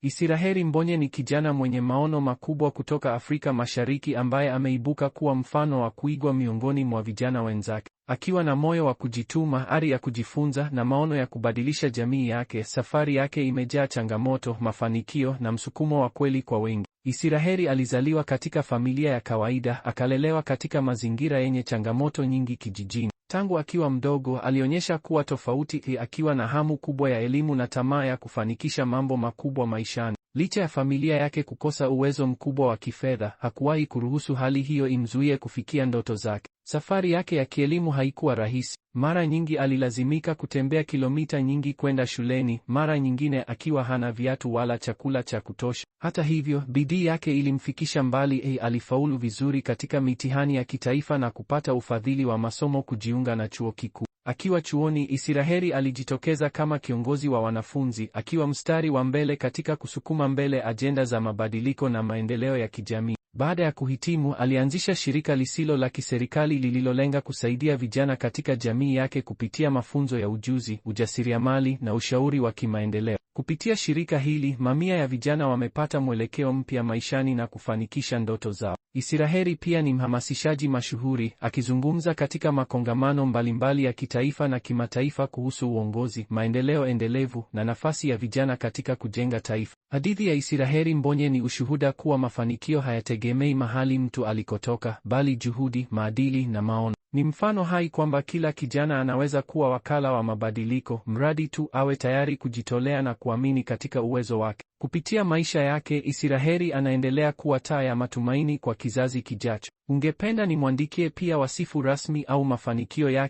Isiraheli Mbonye ni kijana mwenye maono makubwa kutoka Afrika Mashariki ambaye ameibuka kuwa mfano wa kuigwa miongoni mwa vijana wenzake. Akiwa na moyo wa kujituma, ari ya kujifunza na maono ya kubadilisha jamii yake, safari yake imejaa changamoto, mafanikio na msukumo wa kweli kwa wengi. Isiraheli alizaliwa katika familia ya kawaida, akalelewa katika mazingira yenye changamoto nyingi kijijini. Tangu akiwa mdogo alionyesha kuwa tofauti, akiwa na hamu kubwa ya elimu na tamaa ya kufanikisha mambo makubwa maishani. Licha ya familia yake kukosa uwezo mkubwa wa kifedha, hakuwahi kuruhusu hali hiyo imzuie kufikia ndoto zake. Safari yake ya kielimu haikuwa rahisi. Mara nyingi alilazimika kutembea kilomita nyingi kwenda shuleni, mara nyingine akiwa hana viatu wala chakula cha kutosha. Hata hivyo, bidii yake ilimfikisha mbali. Alifaulu vizuri katika mitihani ya kitaifa na kupata ufadhili wa masomo kujiunga na chuo kikuu. Akiwa chuoni, Isiraheli alijitokeza kama kiongozi wa wanafunzi, akiwa mstari wa mbele katika kusukuma mbele ajenda za mabadiliko na maendeleo ya kijamii. Baada ya kuhitimu, alianzisha shirika lisilo la kiserikali lililolenga kusaidia vijana katika jamii yake kupitia mafunzo ya ujuzi, ujasiriamali na ushauri wa kimaendeleo. Kupitia shirika hili, mamia ya vijana wamepata mwelekeo mpya maishani na kufanikisha ndoto zao. Isiraheli pia ni mhamasishaji mashuhuri, akizungumza katika makongamano mbalimbali ya kitaifa na kimataifa kuhusu uongozi, maendeleo endelevu na nafasi ya vijana katika kujenga taifa. Hadithi ya Isiraheli Mbonye ni ushuhuda kuwa mafanikio hayategemei mahali mtu alikotoka, bali juhudi, maadili na maono. Ni mfano hai kwamba kila kijana anaweza kuwa wakala wa mabadiliko, mradi tu awe tayari kujitolea na kuamini katika uwezo wake. Kupitia maisha yake, Isiraheli anaendelea kuwa taa ya matumaini kwa kizazi kijacho. Ungependa nimwandikie pia wasifu rasmi au mafanikio yake?